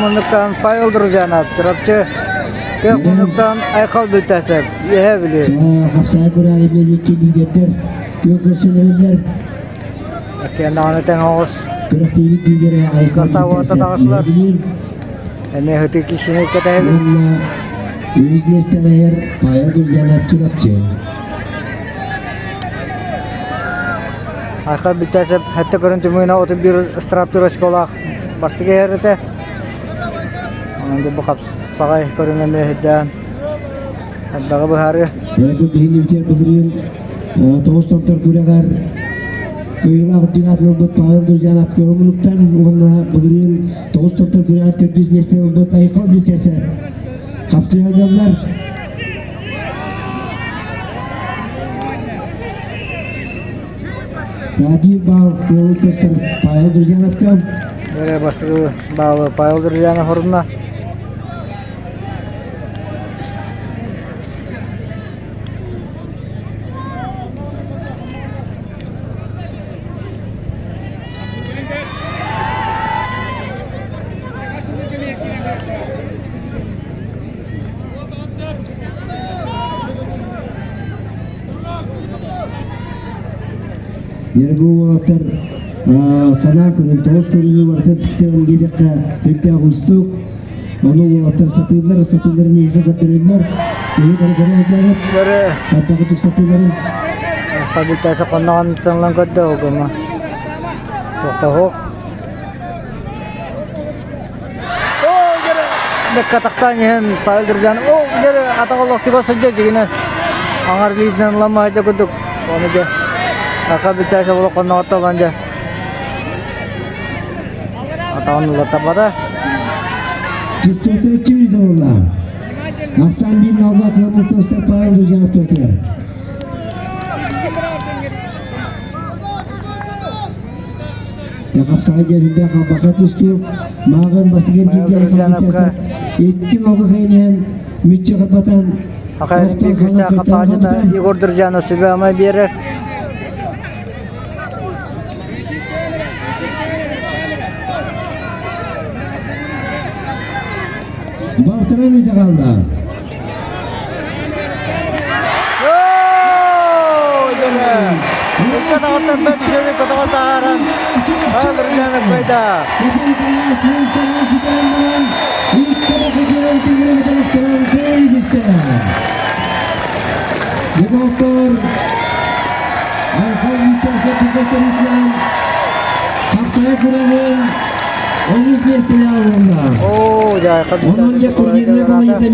муннуктан Павел Друзьянов, Чурапчы күөх муннуктан Айхал Бүлтэсов, Үөһээ Бүлүү. Хапсаҕай көрөөрү икки лидердэр күөн көрсөлөрүллэр. Иккиэн даҕаны тэҥ оҕус. Күрэхтэһиибит лидерэ Айхал Састаабы Бүлтэсов таҕыстылар. Үөһээ Бүлүү. Эмиэ ытык киһини кэтэһэбит. Уонна үһүс миэстэҕэ Павел Друзьянов Чурапчы. Айхал Бүлтэсов сэттэ көрүн түмүгүнэн 31 ыстырааптыыр оскуолаах бастакы иһэр этэ. Онон бу хапсаҕай көрүҥ эмиэ сирдээн элбэҕи быһаарыа. Бу биһиги бүтэр былырыын тоҕус томтор күрэҕэр кыайыылаах үрдүк аатын ылбыт Павел Друзьянов Кыһыл уонна былырыын тоҕус томтор күрэҕэр төрдүс миэстэ ылбыт Айхал Бүлтэсэ хапсыһа дьоннор Биир баал кыалын көстөр Павел Друзьяновка. Бэрэ бастакы баалы Павел Друзьянов орунна. Ербу уолаттар санаа көрөн тоҕус көрүҥү барытын сыктыаҕын диэтэххэ сүрдээх уустук. Ону уолаттар сатыыллар, сатыылларын эйиэхэ көрдөрөллөр. Киһи бары көрө сылдьаҕыт. Хайдах курдук сатыылларын. Хабыттааса хонноҕон тыллан көрдө огума. Тохтоһуох. Катахтаан иһэн Павел Друзьян о дьэ атах олохтугар сылдьар дьигинэн аҥар илиитинэн ламмаһа курдук ону дьэ аха бүтээсэ олох хонноҕотто ылан дьэ атаҕын ылаттарбата Түстүөтэ ким буолла? Ахсан биир налга кыаммыттастар Павел Друзьянов туотугар. Хапсаҕай дьэриндээх албака тустуу мааҕын басыгар Павел бииргэ Друзьяновка икки нолга хайныһан мүччү харбатан Хахайын биир күүстээх хапсаҕайдьыта Егор Друзьянов сүбэ-ама биэрэр. Балтара мүтэ хаалла. Онон дьэ турнирны балайда.